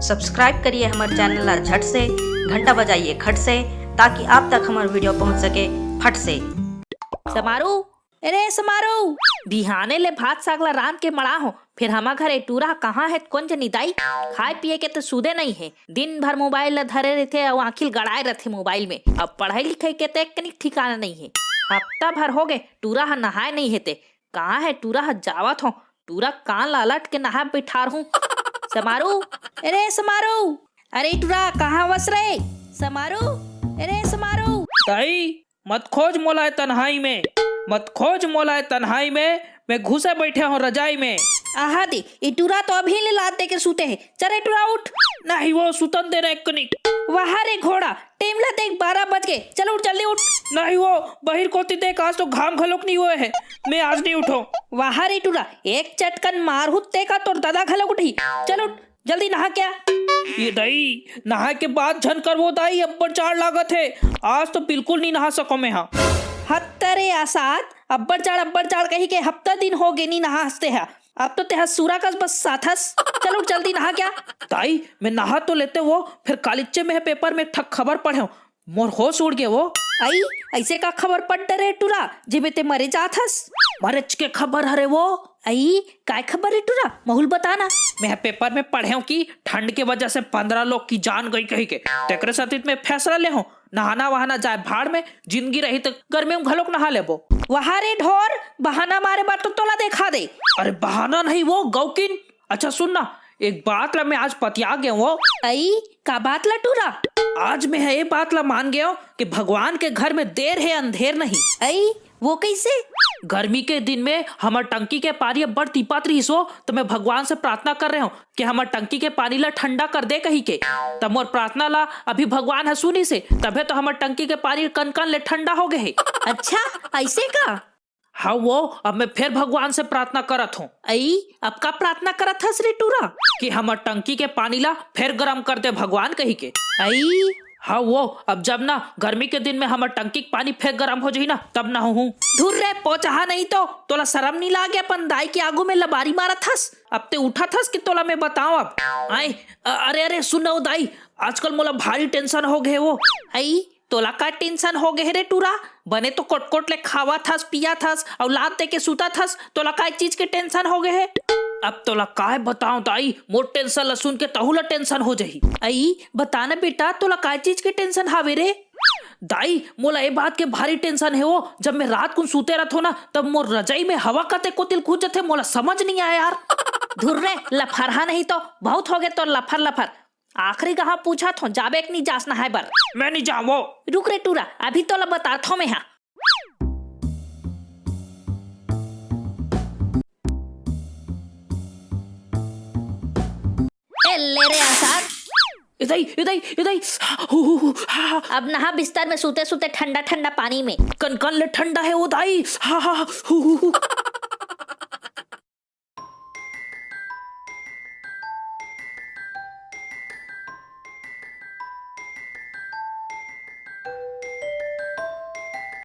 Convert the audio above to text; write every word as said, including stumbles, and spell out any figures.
Subscribe करिए हमर channel ला झट से, घंटा बजाइए खट से, ताकि आप तक हमर वीडियो पहुंच सके फट से। समारू, अरे समारू, बिहाने ले भात साग ला रांध के मड़ा हो, फिर हमा घर ए टूरा कहाँ हे कोन जनी दाई। खाए पिए के तो सुदे नहीं हे, दिन भर मोबाइल ला धरे रहिथे अउ आँखी ल गड़ाए रहिथे मोबाइल में। अब पढ़ाई लिखाई के तो एक कनिक ठिकाना नहीं हे। हफ्ता भर हो गे टूरा ह नहाए नहीं हे ते। कहाँ हे टूरा ह, जावत हो, टूरा कान ला अलट के नहाए बिठार हूँ। समारू, अरे समारू, अरे टूरा कहाँ वस रे? समारू, अरे समारू। दाई, मत खोज मोला ए तन्हाई में, मत खोज मोला ए तन्हाई में, मैं घुसे बैठे हूँ रजाई में। आहा दे, ए टूरा तो अभी ले लात दे के सूते हे। चल रे टूरा उठ। नहीं वो सुतन दे रे कनिक। वाह रे घोड़ा, टेम ला देख, बारह बज गे। चल उठ, जल्दी उठ। नहीं वो, बहिर कोती देख, आज तो घाम घलोक नहीं हुए है, मैं आज नहीं उठो। वाह रे टूरा, एक चटकन मारहूँ तेका तोर दादा घलोक उठी। चल उठ, जल्दी नहा क्या। ये दाई, नहा के बाद झन करबो दाई, अब्बड़ जाड़ लागत हे। आज तो बिल्कुल नहीं नहा सको मैं हा। हत्ता रे आसाद, अब्बड़ जाड़, अब्बड़ जाड़ कही के हफ्ता दिन हो गे नहीं नहा हंसते हा। अब तो तेहा सूरा कस बस साथस। चल उठ जल्दी नहा क्या। दाई, मैं नहा तो लेते वो, फिर कालिच्चे में पेपर में एक ठक खबर पढ़े हूँ, मोर होश उड़ गे वो। आई, ऐसे का खबर पढ़ डरे टूरा, जेमे ते मरे जात हस? मरेच के खबर हरे वो। आई, काय खबर रे टूरा? महुल बता ना। मैं पेपर में पढ़े हूँ कि ठंड के वजह से पंद्रह लोग की जान गई कही के, तेकरे सेती मैं फैसला ले हूँ, नहाना वहाना जाए भाड़ में, जिंदगी रही तो गर्मी में घलोक नहा लेबो। वाह रे ढोर, बहाना मारे बर तो तोला देखा दे। अरे बहाना नहीं वो गौकिन। अच्छा सुन ना, एक बात ला मैं आज पतिया गए हूँ। आई, का बात ला टूरा? आज मैं ह ये बात ला मान गए हूँ कि भगवान के घर में देर है, अंधेर नहीं। आई, वो कैसे? गर्मी के दिन में हमर टंकी के पानी अब्बड़ तीपात रहिस हो, तो मैं भगवान से प्रार्थना कर रहे हूँ कि हमर टंकी के पानी ला ठंडा कर दे कही के। तब मोर प्रार्थना ला अभी भगवान ह सुनिस हे, तभे तो हमर टंकी के पानी कन कन ले ठंडा हो गए हे। अच्छा, ऐसे का? हाँ वो, अब मैं फिर भगवान से प्रार्थना करत हूँ। आई, अब का प्रार्थना करत हस रे टूरा? कि हमर टंकी के पानी ला फिर गरम कर दे भगवान कही के। आई, हाँ वो, अब जब ना गर्मी के दिन में हमर टंकी के पानी फिर गरम हो जाही ना, तब ना हूँ। धुर रे पोचहा नहीं तो, तोला शरम नहीं लागे अपन दाई के आगू में लबारी मारत हस? अब ते उठत हस कि तोला मैं बताऊं अब? आए, अ-, अरे, अरे, सुन ना ओ दाई, आजकल मोला भारी टेंशन हो गए वो। आई, तोला का टेंशन हो गए रे टूरा? बने तो कोटकोट ले खावत हस, पियत हस, अउ लात दे के सुतत हस, तोला काय चीज के टेंशन हो गए हे? अब तोला काय बताऊं दाई, मोर टेंशन ला सुन के तहू ला टेंशन हो जाही। आई, बता ना बेटा, तोला काय चीज के टेंशन हावे रे? दाई, मोला ए बात के भारी टेंशन हे वो, जब मैं रात कुन सूते रहत हो ना, तब मोर रजाई में हवा कते कोतिल घुस जथे, मोला समझ नहीं आया यार। धुर रे, लफरहा नहीं तो, बहुत हो गए तोर लफर लफर। आखिरी कहाँ पूछत हो, जाबे कि नहीं जास नहाए बर? मैं नहीं जावो। रुक रे टूरा, अभी तोला बताथो मैं हा। ए, ले रे आसाद। इधर, इधर, इधर। हु, हु, हु, हा, हा। अब नहा बिस्तर में सूते सूते ठंडा ठंडा पानी में। कन कन ले ठंडा है वो दाई। हा, हा, हु, हु, हु।